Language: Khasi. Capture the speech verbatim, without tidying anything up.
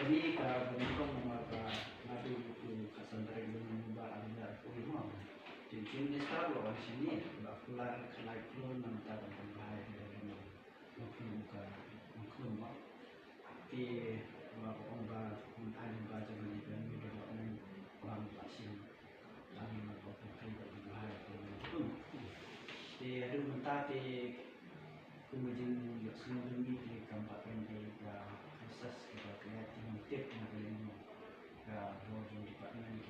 Ni ka bynta ma ka ngadu tu ka sandrai dengan ba ada ku mo. Chief Minister lo wan sini ba kular kalai klon nang ta ban bahai dari mo. Lo klon ka klon mo. Ti ma ko ong ba kun ani ba jangan ni kan ni ba ni bang ba sini. Ani ma ko kai ba bahai ko. Ti ada mentah ti Kumba jin ïohsngew lynti te kam pat pynbeit ïa ka process kaba klet te ngam tip na ka liang jong ka bor jong department.